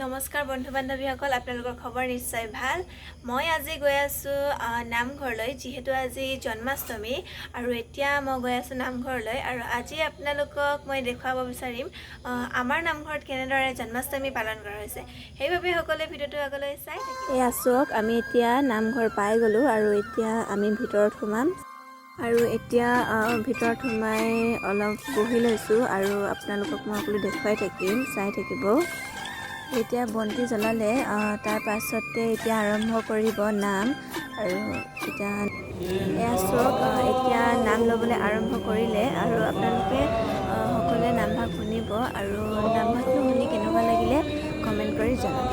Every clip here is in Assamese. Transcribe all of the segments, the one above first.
নমস্কাৰ বন্ধু বান্ধৱীসকল, আপোনালোকৰ খবৰ নিশ্চয় ভাল। মই আজি গৈ আছোঁ নামঘৰলৈ, যিহেতু আজি জন্মাষ্টমী আৰু এতিয়া মই গৈ আছোঁ নামঘৰলৈ। আৰু আজি আপোনালোকক মই দেখুৱাব বিচাৰিম আমাৰ নামঘৰত কেনেদৰে জন্মাষ্টমী পালন কৰা হৈছে। সেইবাবে সকলোৱে ভিডিঅ'টো আগলৈ চাই থাকিব। এয়া চাওক, আমি এতিয়া নামঘৰ পাই গ'লোঁ আৰু এতিয়া আমি ভিতৰত সোমাম। আৰু এতিয়া ভিতৰত সোমাই অলপ বহি লৈছোঁ আৰু আপোনালোকক মই সকলো দেখুৱাই থাকিম, চাই থাকিব। এতিয়া বন্তি জ্বলালে, তাৰ পাছতে এতিয়া আৰম্ভ কৰিব নাম। আৰু এতিয়া এয়া চাওক, এতিয়া নাম ল'বলৈ আৰম্ভ কৰিলে আৰু আপোনালোকে সকলোৱে নামভাগ শুনিব আৰু নামভাগটো শুনি কেনেকুৱা লাগিলে কমেণ্ট কৰি জনাব।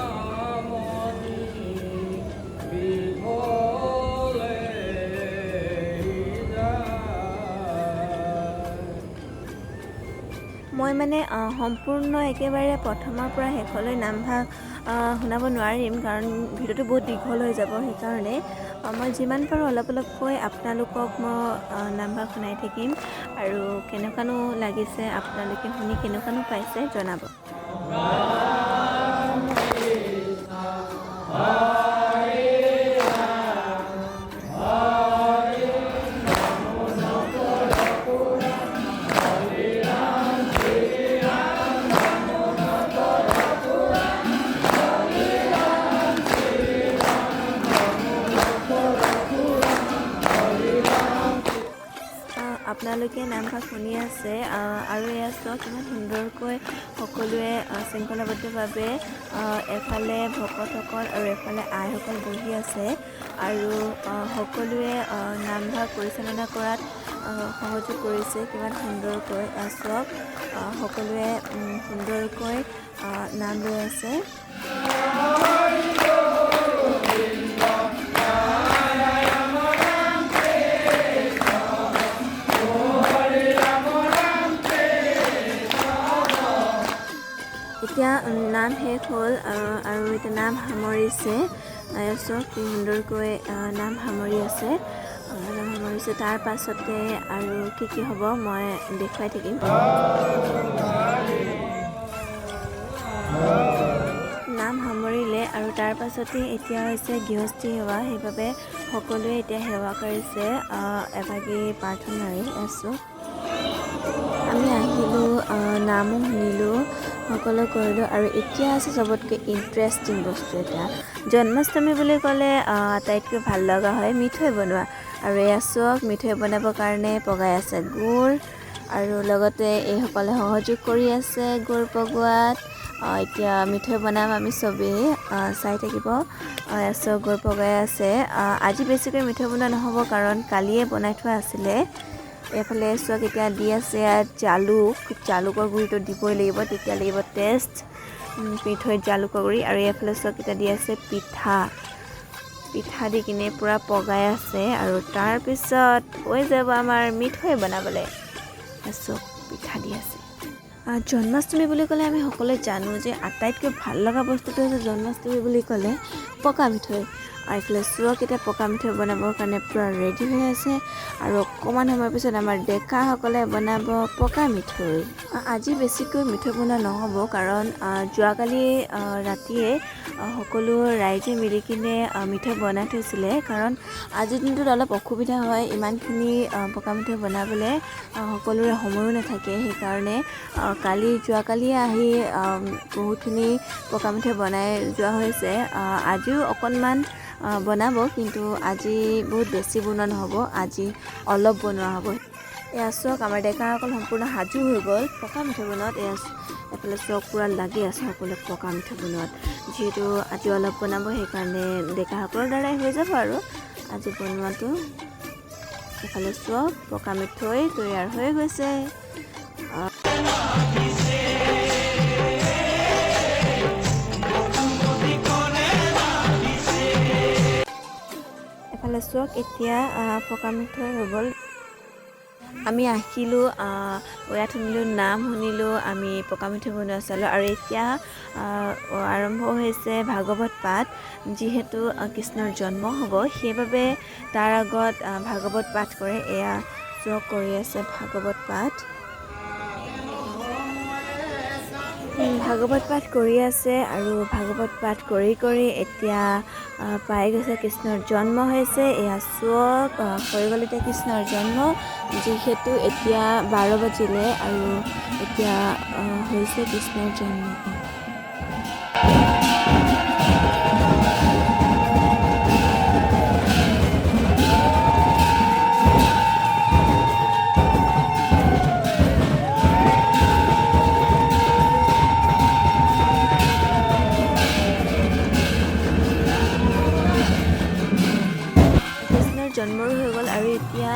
মই মানে সম্পূৰ্ণ একেবাৰে প্ৰথমৰ পৰা শেষলৈ নামভাগ শুনাব নোৱাৰিম, কাৰণ ভিডিঅ'টো বহুত দীঘল হৈ যাব। সেইকাৰণে মই যিমান পাৰোঁ অলপ অলপকৈ আপোনালোকক মই নামভাগ শুনাই থাকিম। আৰু কেনেকুৱানো লাগিছে আপোনালোকে শুনি কেনেকুৱানো পাইছে জনাব। আপোনালোকে নামভাগ শুনি আছে। আৰু এয়া চাওক, কিমান সুন্দৰকৈ সকলোৱে শৃংখলাবদ্ধভাৱে এফালে ভকতসকল আৰু এফালে আইসকল বহি আছে আৰু সকলোৱে নামভাগ পৰিচালনা কৰাত সহযোগ কৰিছে। কিমান সুন্দৰকৈ চাওক, সকলোৱে সুন্দৰকৈ নাম লৈ আছে। এতিয়া নাম শেষ হ'ল আৰু এতিয়া নাম সামৰিছে। চাওক কি সুন্দৰকৈ নাম সামৰি আছে, নাম সামৰিছে। তাৰ পাছতে আৰু কি কি হ'ব মই দেখুৱাই থাকিম। নাম সামৰিলে আৰু তাৰ পাছতে এতিয়া হৈছে গৃহস্থী সেৱা, সেইবাবে সকলোৱে এতিয়া সেৱা কৰিছে এভাগি প্ৰাৰ্থনাৰে। আছোঁ আমি, আহিলোঁ, নামো শুনিলোঁ, সকলো কৰিলোঁ। আৰু এতিয়া আছে চবতকৈ ইণ্টাৰেষ্টিং বস্তু এটা। জন্মাষ্টমী বুলি ক'লে আটাইতকৈ ভাল লগা হয় মিঠৈ বনোৱা। আৰু এয়া চাওক, মিঠৈ বনাবৰ কাৰণে পগাই আছে গুৰ আৰু লগতে এইসকলে সহযোগ কৰি আছে গুৰ পগোৱাত। এতিয়া মিঠৈ বনাম আমি চবেই, চাই থাকিব। এয়া চাওক, গুৰ পগাই আছে। আজি বেছিকৈ মিঠৈ বনোৱা নহ'ব, কাৰণ কালিয়ে বনাই থোৱা আছিলে। এইফালে চাওক, এতিয়া দি আছে ইয়াত জালুক। জালুকৰ গুড়িটো দিবই লাগিব, তেতিয়া লাগিব টেষ্ট মিঠৈত জালুকৰ গুড়ি। আৰু এইফালে চাওক, এতিয়া দি আছে পিঠা। পিঠা দি কিনে পূৰা পগাই আছে আৰু তাৰপিছত হৈ যাব আমাৰ মিঠৈ বনাবলৈ। চাওক, পিঠা দি আছে। জন্মাষ্টমী বুলি ক'লে আমি সকলোৱে জানো যে আটাইতকৈ ভাল লগা বস্তুটো হৈছে জন্মাষ্টমী বুলি ক'লে পকা মিঠৈ। আৰু এইফালে চাওক, এতিয়া পকা মিঠৈ বনাবৰ কাৰণে পূৰা ৰেডি হৈ আছে আৰু অকণমান সময়ৰ পিছত আমাৰ ডেকাসকলে বনাব পকা মিঠৈ। আজি বেছিকৈ মিঠৈ বনোৱা নহ'ব, কাৰণ যোৱাকালি ৰাতিয়ে সকলো ৰাইজে মিলি কিনে মিঠৈ বনাই থৈছিলে। কাৰণ আজিৰ দিনটোত অলপ অসুবিধা হয় ইমানখিনি পকা মিঠৈ বনাবলৈ, সকলোৰে সময়ো নাথাকে। সেইকাৰণে যোৱাকালিয়ে আহি বহুতখিনি পকা মিঠৈ বনাই যোৱা হৈছে। আজিও অকণমান বনাব, কিন্তু আজি বহুত বেছি বনোৱা নহ'ব, আজি অলপ বনোৱা হ'ব। এয়া চাওক, আমাৰ ডেকাসকল সম্পূৰ্ণ সাজু হৈ গ'ল পকা মিঠৈ বনোৱাত। এয়া এফালে চাওক, পূৰা লাগি আছে সকলোৱে পকা মিঠৈ বনোৱাত। যিহেতু আজি অলপ বনাব, সেইকাৰণে ডেকাসকলৰ দ্বাৰাই হৈ যাব আৰু আজি বনোৱাটো। এফালে চাওক, পকা মিঠৈ তৈয়াৰ হৈ গৈছে। এফালে চাওক, এতিয়া পকা মিঠৈ হৈ গ'ল। আমি আহিলোঁ, ইয়াত শুনিলোঁ, নাম শুনিলোঁ, আমি পকা মিঠৈ বনোৱা চালোঁ। আৰু এতিয়া আৰম্ভ হৈছে ভাগৱত পাঠ। যিহেতু কৃষ্ণৰ জন্ম হ'ব, সেইবাবে তাৰ আগত ভাগৱত পাঠ কৰে। এয়া চাওক, কৰি আছে ভাগৱত পাঠ। ভাগৱত পাঠ কৰি আছে আৰু ভাগৱত পাঠ কৰি কৰি এতিয়া পাই গৈছে কৃষ্ণৰ জন্ম হৈছে। এয়া চুৱক হৈ গ'ল এতিয়া কৃষ্ণৰ জন্ম, যিহেতু এতিয়া 12 বাজিলে আৰু এতিয়া হৈছে কৃষ্ণৰ জন্ম। জন্মৰো হৈ গ'ল আৰু এতিয়া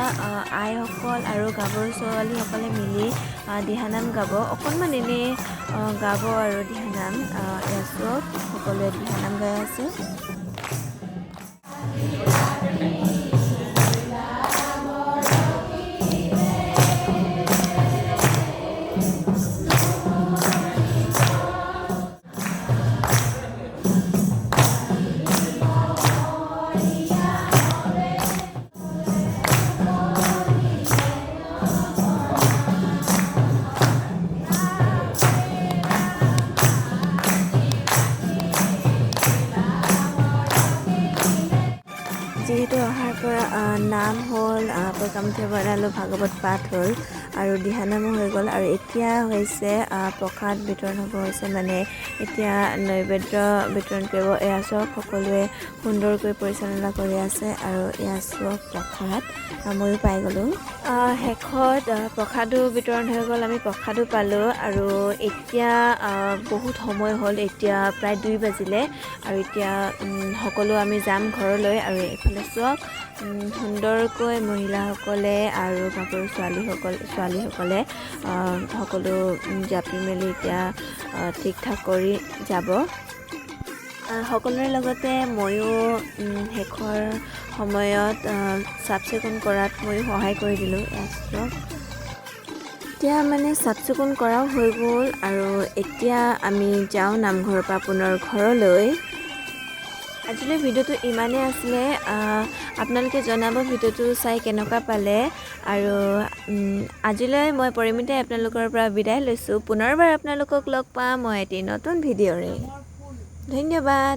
আইসকল আৰু গাভৰু ছোৱালীসকলে মিলি দিহানাম গাব, অকণমান এনেই গাব আৰু দিহানাম। চব সকলোৱে দিহানাম গাই আছে। যিহেতু অহাৰ পৰা নাম হ'ল, পকামিঠৈ বনালোঁ, ভাগৱত পাঠ হ'ল আৰু দিহানামো হৈ গ'ল আৰু এতিয়া হৈছে প্ৰসাদ বিতৰণ হ'ব হৈছে, মানে এতিয়া নৈবেদ্য বিতৰণ কৰিব। এয়া চব সকলোৱে সুন্দৰকৈ পৰিচালনা কৰি আছে আৰু এয়া চব প্ৰসাদ ময়ো পাই গ'লোঁ। শেষত প্ৰসাদো বিতৰণ হৈ গ'ল, আমি প্ৰসাদো পালোঁ আৰু এতিয়া বহুত সময় হ'ল, এতিয়া প্ৰায় 2 বাজিলে আৰু এতিয়া সকলো আমি যাম ঘৰলৈ। আৰু এইফালে চাওক সুন্দৰকৈ মহিলাসকলে আৰু গাভৰু ছোৱালীসকলে সকলো জাপি মেলি এতিয়া ঠিক ঠাক কৰি যাব। সকলোৰে লগতে ময়ো শেষৰ সময়ত চাফ চিকুণ কৰাত ময়ো সহায় কৰি দিলোঁ। এতিয়া মানে চাফ চিকুণ কৰাও হৈ গ'ল আৰু এতিয়া আমি যাওঁ নামঘৰৰ পৰা পুনৰ ঘৰলৈ। আজিলৈ ভিডিঅ'টো ইমানেই আছিলে। আপোনালোকে জনাব ভিডিঅ'টো চাই কেনেকুৱা পালে আৰু আজিলৈ মই পৰিমিতাই আপোনালোকৰ পৰা বিদায় লৈছোঁ। পুনৰবাৰ আপোনালোকক লগ পাম মই এটি নতুন ভিডিঅ'ৰে। ধন্যবাদ।